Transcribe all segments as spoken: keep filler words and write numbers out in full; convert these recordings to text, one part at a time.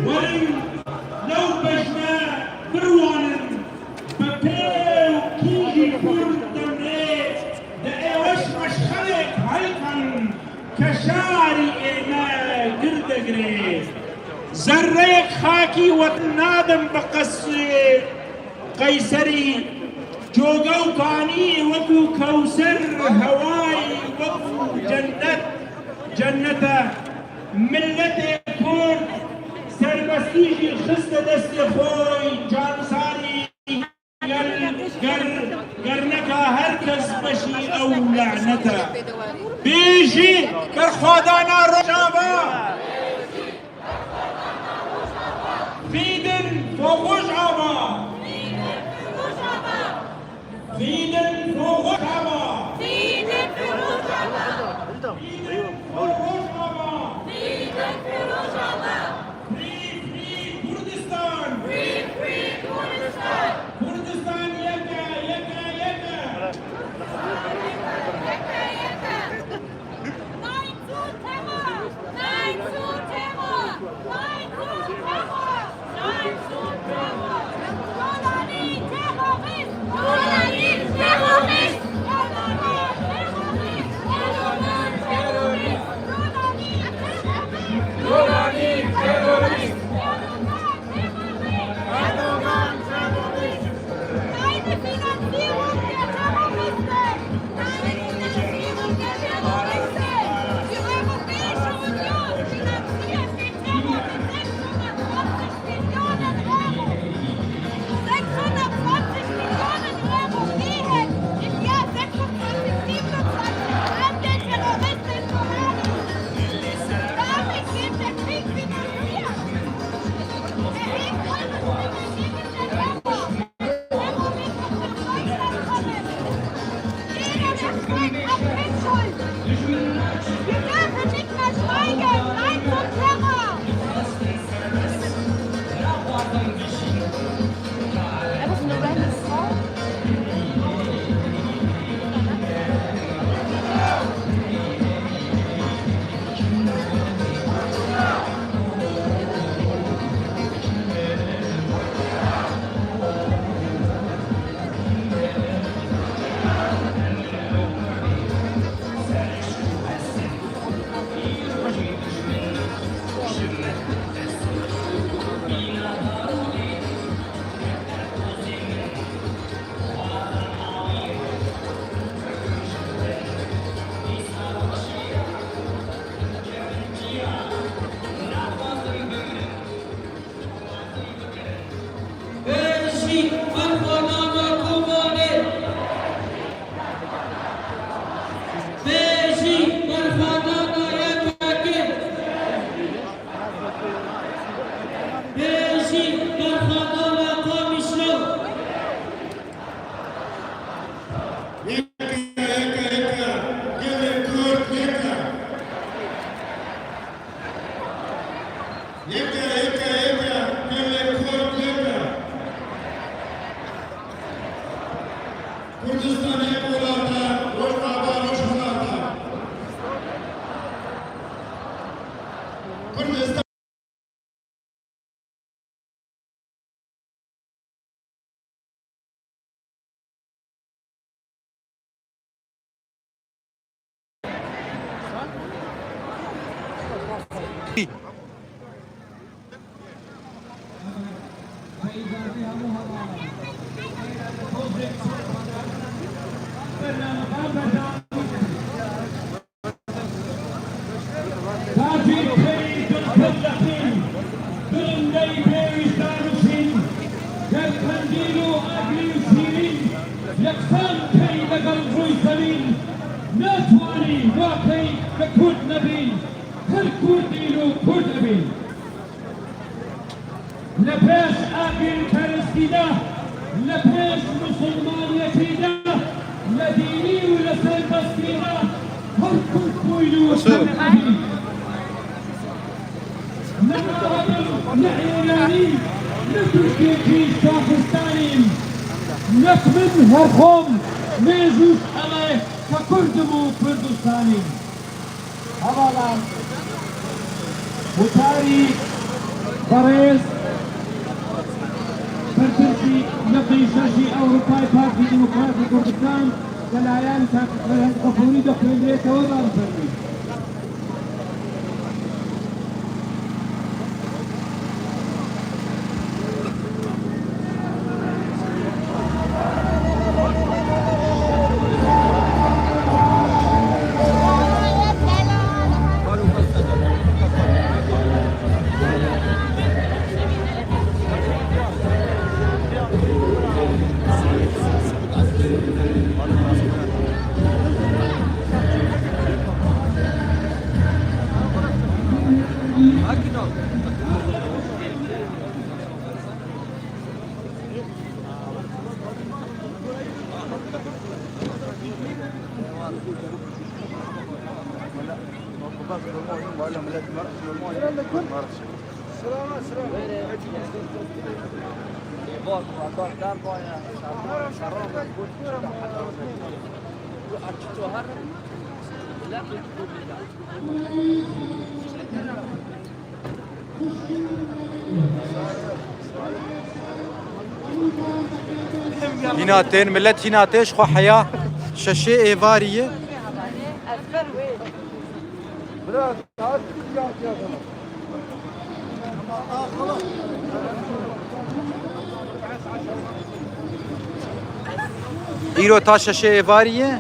Werin lew bejne birwanin, bi pê û kîjî Kurd demrê, di êweş meşxelek helkan, keşarî ême gir degirê. Zerreyek xakî wetin nadim bi qesrê Qeyserî, coge û kanî wekû kewser, hewayî wekû cennet, cennet e. Milletê Kurd serbestî jî xiste destê xwe, cansarî ger, ger, ger neka her kes beşî ew lanet e. Bêjî berxwedana Rojava! Fîdin Foxoj Ava! Fîdin Foxoj Ava! Fîdin Foxoj Ava! Fîdin Foxoj Ava! Fîdin Foxoj Ava! Free, free Kurdistan! Free, free Kurdistan! Kurdistan yek e, yek e, yek e! Nein zu Terror! Nein zu Terror! Nein zu Terror! Nein zu Terror! Jolani Terrorist! Jolani Terrorist! Erdogan Terrorist! Erdogan Terrorist! Jolani Terrorist! Jolani Terrorist! Erdogan Terrorist! Keine Finanzierung der Terroristen! Keine Finanzierung der Terroristen! Die Europäische Union finanziert den Terror mit sechshundertzwanzig Millionen Euro! Sechshundertzwanzig Millionen Euro gehen im Jahr sechsundzwanzig, siebenundzwanzig an den Terroristen Jolani! Damit wird der Krieg finanziert! Bêjî berxwedana Kobanê! Bêjî berxwedana Y P G! Bêjî berxwedana Qamişlo! Yek e, yek e, yek e! Gelê Kurd yek e! Yek e, yek e, yek e! Gelê Kurd yek e! Kurdistan yek welat e, Rojava rojhilat e. Kurdistan Tacî pey dilxizexîn, dirindey pêwîstan û şîn, ger qendîl û agirî û şîrîn, yeksan pey legel rûy zemîn, netwanî wa pey bi Kurd nebîn, her Kurdîn û Kurd ebîn. Li pêş agirperestî de, li pêş misilmaniyetî de, li dînî û li serbestî de her Kurd bûyn û Mesut. Her Kurd bûyn. Ne Arab im, ne Îranî, ne Tirkekî Şaxistanî. Nek min her xom, mêjûş em e, ke Kurd im û Kurdistanî. Hevalan, witî بەڕێز بەرپرسی نەقی شەشی ئەوروپای پارتی دیموکراتی کوردستان لەلایەن کاک فەرهەنگ غەفوری دەخوێنرێتەوە، با بفەرموویت. Hîna tên, millet hîna tê, ji xwe heya şeşê êvarî ye. Îro ta şeşê êvarî ye.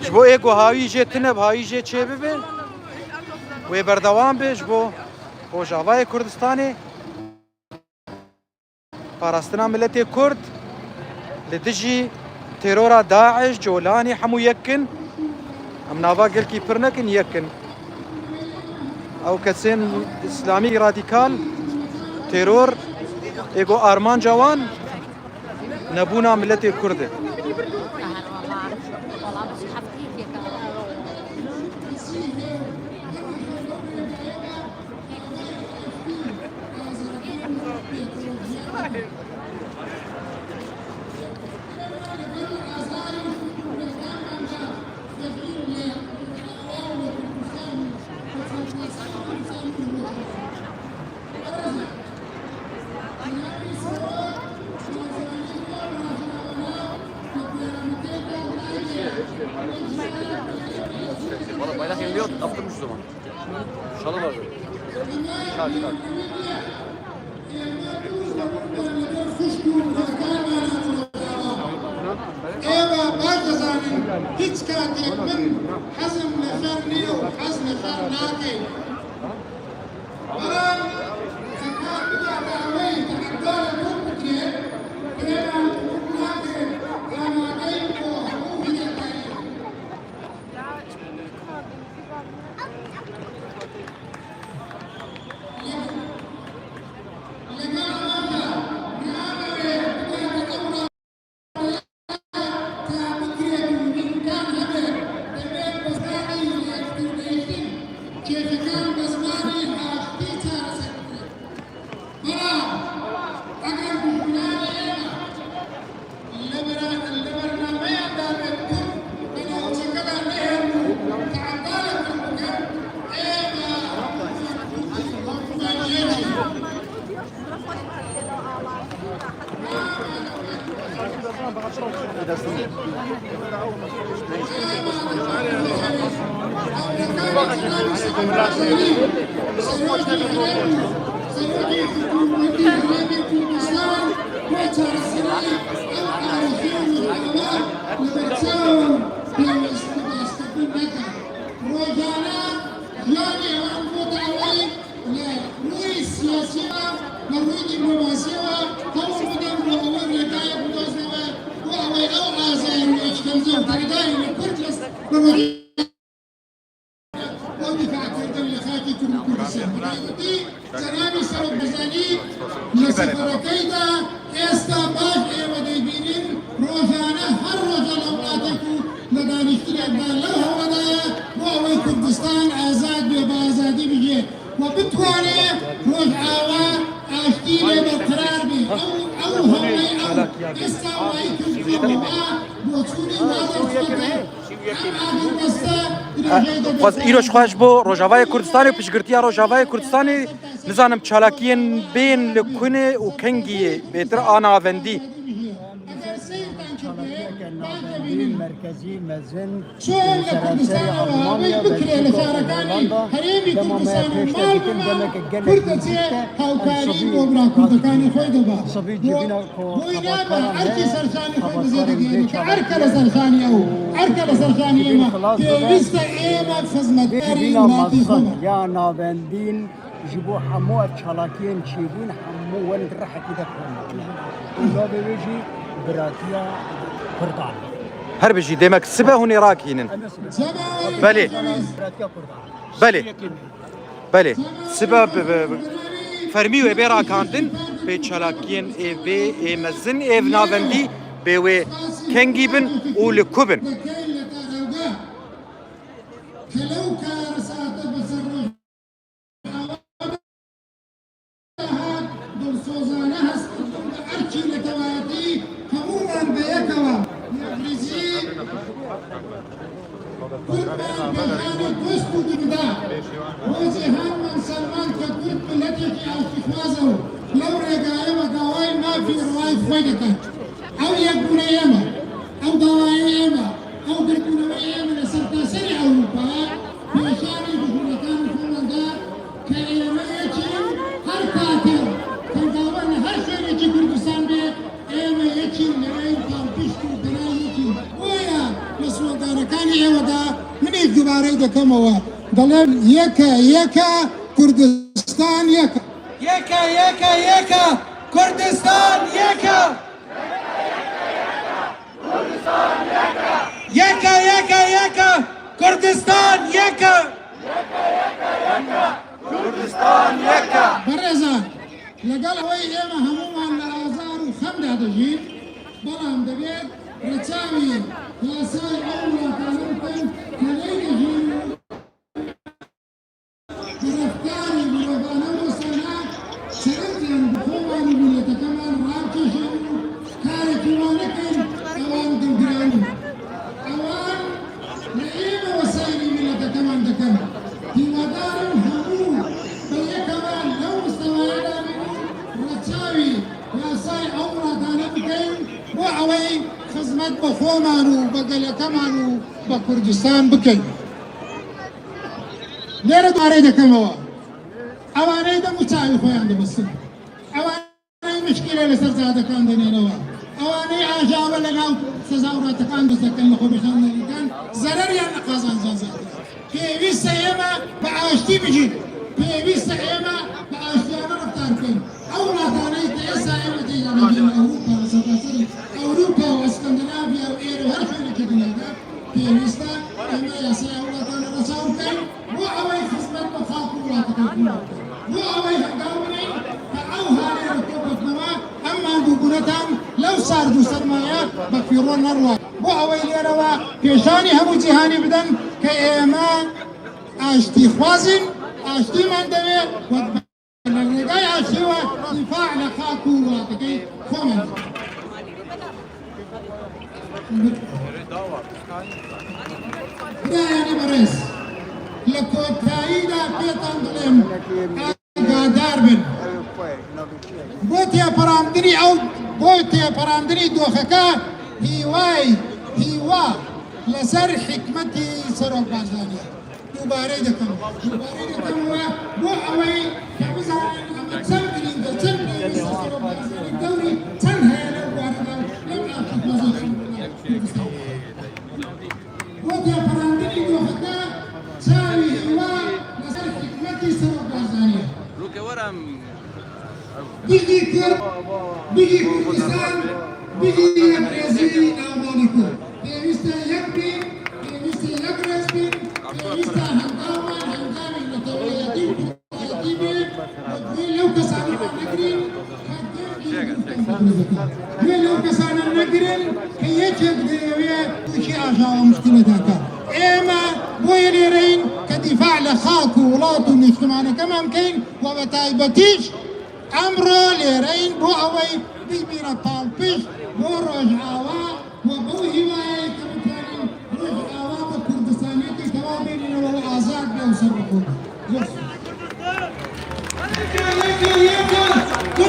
Ji bo ê ku hawî jê tune bi, hawî jê çê bibe, wê berdewam be ji bo Rojavayê Kurdistanê. Parastina miletê Kurd li dijî terora DAIŞ, Colanî, hemû yek in. Em nava gelkî pir nekin, yek in. Ew kesên îslamî radîkal, teror, ê ku armanca wan nebûna miletê Kurd e. Valla bayrak elinde yok, kaptırmış o zaman. Şalı vardı. Şal, şal. Eva baş dizanin, hiç katek min hezim li xer nîyo, hez li xer nake. Bela heta bida daweyê te heqdara xwe bikire, birêna xwe nake, amadeyî bo hemû hînekariya. Rojane yanê wan bo daweyî li rûyê siyasî ve, li rûyê dîplomasî ve hewil bidin ku ew rêkayek bidozne ve û ew ê ew azayî û îşkence û tehdayê li Kurd li, bi rojane bo dîfakirdan li xakê Kurd û Kurdistan. Bi taybetî cenabê Serok Barzanî li seferekey de êsta baş êwe dê bînin, rojane her roja li welatê ku li daniştinek de lew hewlada ye, bo ew ê Kurdistan azad be, bi azadî bijî. Û bitwane Rojava aştî lê berqerar be. Ew, ew hewleyê ew êsta wayî kir ji xwe wa boçûnê wa dest xwe kir. Em agir beste dirêjeyê de. Xwez îro ji xwe ji bo Rojavayê Kurdistanê û piştgirtiya Rojavayê Kurdistanê Nizanim çalakiyên bên li ku ne û kengî yê bêtir a navendî. Çalakiyeke navendî, merkezî, mezin, seranserê Almanya, Belçîka, Holanda, dema me pêş de dikin, demeke gelekî nizîk e, em sibî, sibî civîna ku xebatkaran me, xebatkarên vê çalakiyê û sibî xilas bibe. Vê civîna mezin ya navendîn, ji bo hemû ev çalakiyên çêbûn, hemû werin di rihekî de kom bûne. Û navê wê jî biratiya Kurdan. Her bijî, demek sibe hûn ê rakînin. Em ê sibe. Belê. Biratiya Kurdan. Belê. Belê. Sibe bi, bi, bi, fermî wê bê rakandin, pê çalakiyên ê bê, ê mezin, ê navendî, bê wê kengî bin û li ku bin. Dilsozane hestkirtin bi erkî netewayetî hemûman bi yekeva yekrizî Kurd me pêşanî dost û dibida. Rojê han me selmand ke Kurd miletekî aştîxwaz e û lew rêgaye me dawayê mafê rewayê xwe dike. Ew yekbûneyê me, ew dawayê me, ew girtbûneweyê me li sertaserî Ewropa pêşanî dijminekan û xwe me da. Ke ême yekîn, her kate, tengava li her şwênekî Kurdistan be, ême yekîn, neweyên palpişt û birayê yekîn. Boya li sloganekani êwe de min êk dubare dikemewe. Delem yeke, yeke, Kurdistan yeke. Yeke, yeke, yeke, Kurdistan yeke. Yeke, yeke, yeke, Kurdistan yeke. Yeke, yeke, yeke, Kurdistan yeke. Berêzan, legel ewey ême hemûman li azar û xem de dijîn, belam divêt reçawî yasay ew welatane bikin ke neyê dijîn û bi reftarê mirovane wisa ne, çeretiyan bi xweman û miletekeman rabkêşin û karekî wan nekin, ewan dilgiran in. Ewan li ême wesayînê miletekeman dikin. Hîwadar im hemû bi yekeva lew mistewaye de bin û reçawî yasayê ew welatane bikin, bo ewey xizmet bi xweman û bi gelekeman û bi Kurdistan bikin. Lêre dubare dikemewe. Ewaney dem û çavê xwe yan dibistin. Ewaney mişkîle li ser cadekan dinênewe. Ewaney ajawe li nav sezawratekan dizekin, li xwe bişandinêkan, zereriyan li qazancan zêde. Pêwîst e ême bi aştî bijîn. Pêwîst e ême bi aştiyane reftar bikin. Ew welataneyê ke êsa ême têda dijîn li Ewropa, li sertaserî Ewropa û Eskandinavya û êro her şwênekê dinya de, pêwîst e ême yasaya welatan re reçaw bikin, bo ewey xizmet bi xak û welatê xwe bikin. Bo ewey hevdar binin, ke ew halê re topetnewe, em mangûbûnetan lew sard û sermaye bi fîro nerwe. Bo ewey lêre we pêşanî hemû cîhanî bidin, ke ême aştîxwaz in, aştî me divê, wek Li rêgay aştî we dîfa li xak û welatê xwe me. Birayê berêz, li kotayî de pêtan dilêm agadar bin. Bo têparandinî ew, bo têparandinî doxeke hîwayî, hîwa li ser hikmetî Serok Barzanî ye. Dubare dikim. Dubare dikim we bo ewey ke bizanin em çend girîng e, çend pêwîst e Serok Barzanî dewrî çend heye lew warê de, lew aştîxwazê Kurdistan. Bo têparandinî doxeke çavê hîwa li ser hikmetî Serok Barzanî ye. Bijî Kurd, bijî Kurdistan, bijî yekrêzî navnanî Kurd. Pêwîst e yek bîn, pêwîst e yekrêz bîn, pêwîst e hengaman, hengamên neteweyetî û kurdayetî bê, wê lew kesane wan negirîn, ke gel Wê lew kesane negirin ke yekek divê wê tûkî ajawa muşkîle dake. Ême boyê lêreyin ke dîfa li xak û welat û niştimanekeman bikeyin û bi taybetîş emro lêreyin bo ewey bibîne palpişt bo Rojava û bo hîwayeyê ke bikarin Rojava bi Kurdistaniyetê tewa bêrîne û azad be û serbixwe be. Zor spas.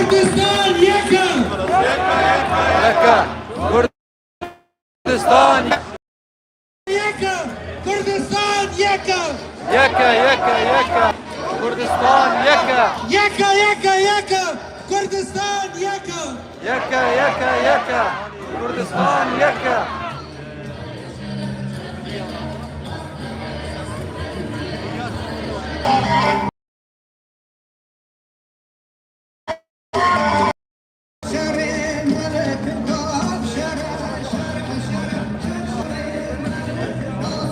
Kurdistan yek e! Yek e! Kurdistan Yek e! Kurdistan yek e! yek e, yek e, yek e! Kurdistan yek e! Yek e, yek e, yek e! Kurdistan yek e! Yek e, yek e, yek e! Kurdistan yek e!